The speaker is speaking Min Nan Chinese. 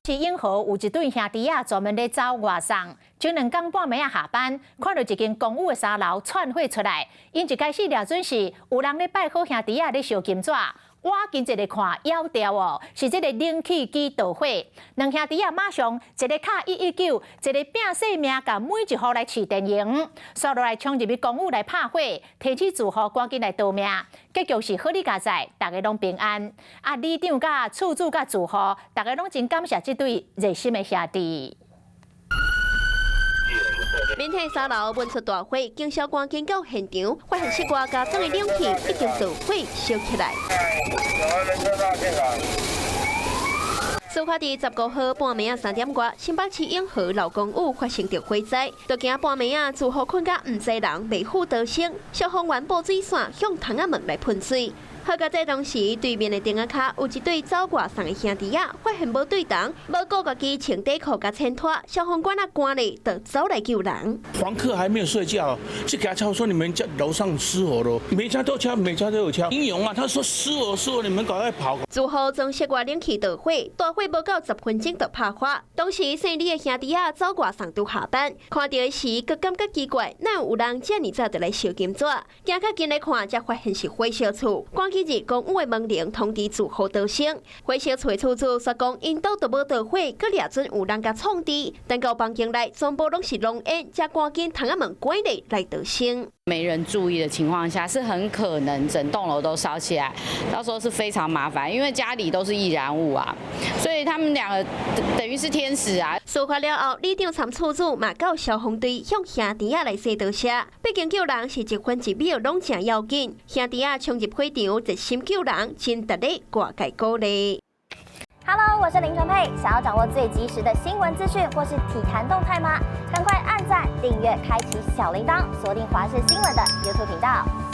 是永和有一對兄弟仔專門咧走外送，前兩工半暝仔下班，看著一間公寓的三樓竄火出來，𪜶一開始掠準是有人咧拜好兄弟仔咧燒金紙，倚近一下看，枵著哦，是這个冷氣機著火。兩兄弟仔馬上一个敲119，一个拚性命共每一戶來市電用，煞落來衝入去公寓來拍火，提醒住戶趕緊來逃命。結局是好哩佳哉，逐家攏平安。啊，里長佮厝主佮住戶，逐家攏真感謝這對熱心的兄弟。免提三樓悶出大火，警消趕緊到現場，發現室外加裝的冷氣已經著火燒起來。事發佇15號半暝仔3點外，新北市永和老公寓發生著火災，著驚半暝仔住戶睏甲毋知人袂赴逃生，消防員布水線向窗仔門來噴水。好佳哉當時對面的頂仔跤有一對走外送的兄弟仔，發現無對頭，無顧家己穿短褲佮穿脫，消防員仔趕咧就走來救人。房客還沒有睡覺，就給他敲說你們家樓上失火了，每家都敲，每家都有敲。英勇啊，他說失火失火，你們趕快跑。住戶裝室外冷氣著火，大火無夠10分鐘就拍花。當時姓李的兄弟仔走外送拄下班，看著時閣感覺奇怪，哪有人遮爾早就來燒金紙？行較近來看，才發現是火燒厝，趕緊入公寓的門鈴通知住戶逃生。火燒厝的厝主說講，𪜶兜都無著火，閣掠準有人共創治，等到房間內全部攏是濃煙，才趕緊窗仔門關咧來逃生。沒人注意的情況下，是很可能整棟樓都燒起來，到時候是非常麻煩，因為家裡都是易燃物啊，所以他們兩個等於是天使啊。事發了後，里長參厝主嘛到消防隊向兄弟仔來說多謝，畢竟救人是一分一秒攏誠要緊，兄弟仔衝入火場熱心救人，真值得外界鼓勵。 Hello，我是林純佩，想要掌握最及時的新聞資訊或是體壇動態嗎？趕快按讚、訂閱、開啟小鈴鐺，鎖定華視新聞的 YouTube 頻道。